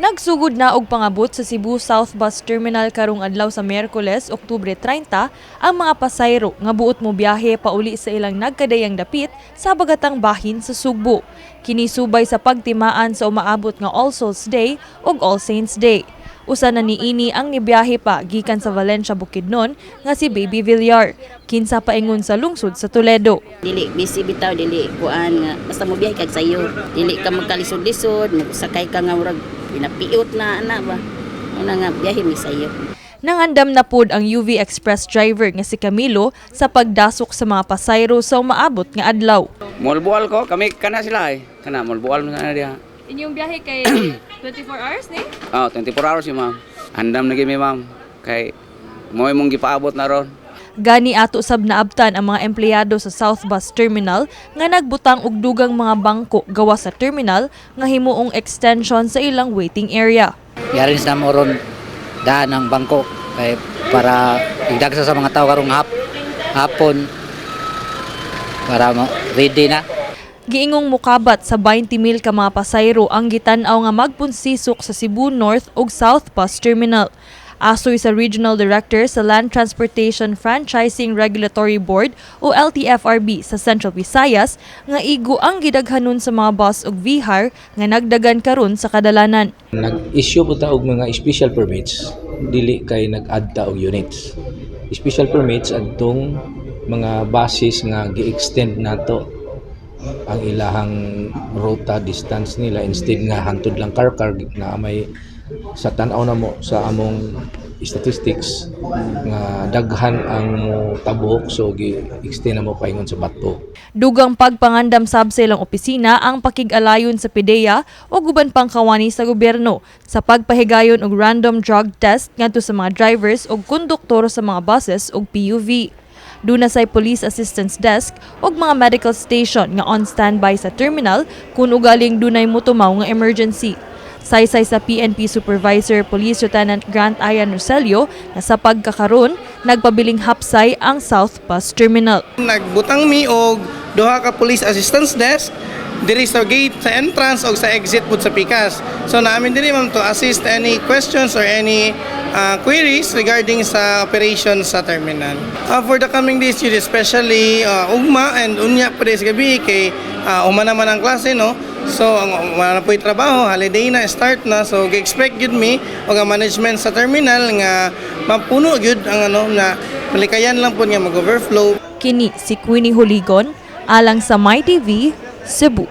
Nagsugod na og pangabot sa Cebu South Bus Terminal karong adlaw sa Miyerkules, Oktubre 30, ang mga pasayro nga buot mo biyahe pauli sa ilang nagkadayang dapit sa bagatang bahin sa Sugbo. Kini subay sa pagtimaan sa umaabot nga All Souls Day ug All Saints Day. Usa na niini ang nibiyahe pa gikan sa Valencia, Bukidnon nga si Baby Villar, kinsa paingon sa lungsod sa Toledo. Dili busy bitaw, dili kuan nga basta mo biyahe kag sayo. Dili ka magkalisod-lisod, sakay ka nga murag pinapiot na ana ba. Una nga biyahe mi sayo. Nangandam na pod ang UV Express driver nga si Camilo sa pagdasok sa mga pasayro sa umaabot nga adlaw. Mulbual ko, kami kana sila eh. Kana mulbual mo sana diha. Inyong biyahe kay 24 hours ni? Oh, 24 hours yun, ma'am. Andam na gyud mi, ma'am. Kay mo imong gipaabot na ron. Gani ato sab naabtan ang mga empleyado sa South Bus Terminal nga nagbutang og dugang mga bangko gawas sa terminal nga himuong extension sa ilang waiting area. Yarin sa mo ron daan ang bangko kay para igdagsa sa mga tao karong hapon para ready na. Giingong mukabat sa 20 mil ka mga pasayro ang gitan-aw nga magpunsisok sa Cebu North ug South Bus Terminal. Asoy sa Regional Director sa Land Transportation Franchising Regulatory Board o LTFRB sa Central Visayas nga igo ang gidaghanon sa mga bus ug V-hire nga nagdagan karon sa kadalanan. Nag-issue po ta og mga special permits, dili kay nag-add ta og units. Special permits adtong mga buses nga gi-extend nato ang ilahang ruta, distance nila. Instead nga hantod lang Carcar na may sa tan-aw na mo sa among statistics nga daghan ang mo tabok, so gi-extend na mo paingon sa Bato. Dugang pagpangandam sab sa ilang opisina ang pakig-alayon sa PDEA o uban pang kawani sa gobyerno sa pagpahigayon og random drug test ngadto sa mga drivers ug konduktor sa mga buses ug PUV. Duna say police assistance desk ug mga medical station nga on standby sa terminal kung ugaling dunay motumaw nga emergency. Saysay sa PNP Supervisor Police Lieutenant Grant Ian Roselio na sa pagkakaron nagpabiling hapsay ang South Bus Terminal. Nagbutang mi og duha ka police assistance desk diri sa gate sa entrance og sa exit pud sa pikas. So namin diri, ma'am, to assist any questions or any queries regarding sa operation sa terminal. For the coming days yun, especially ugma and unya pa sa gabi kay uma naman ang klase, no. So ang wala na po'y trabaho, holiday na, start na. So gi-expect gyud mi og ang management sa terminal nga mapuno gyud ang ano na malikayan lang pud nga mag-overflow. Kini si Queenie Holigon alang sa MyTV, Cebu.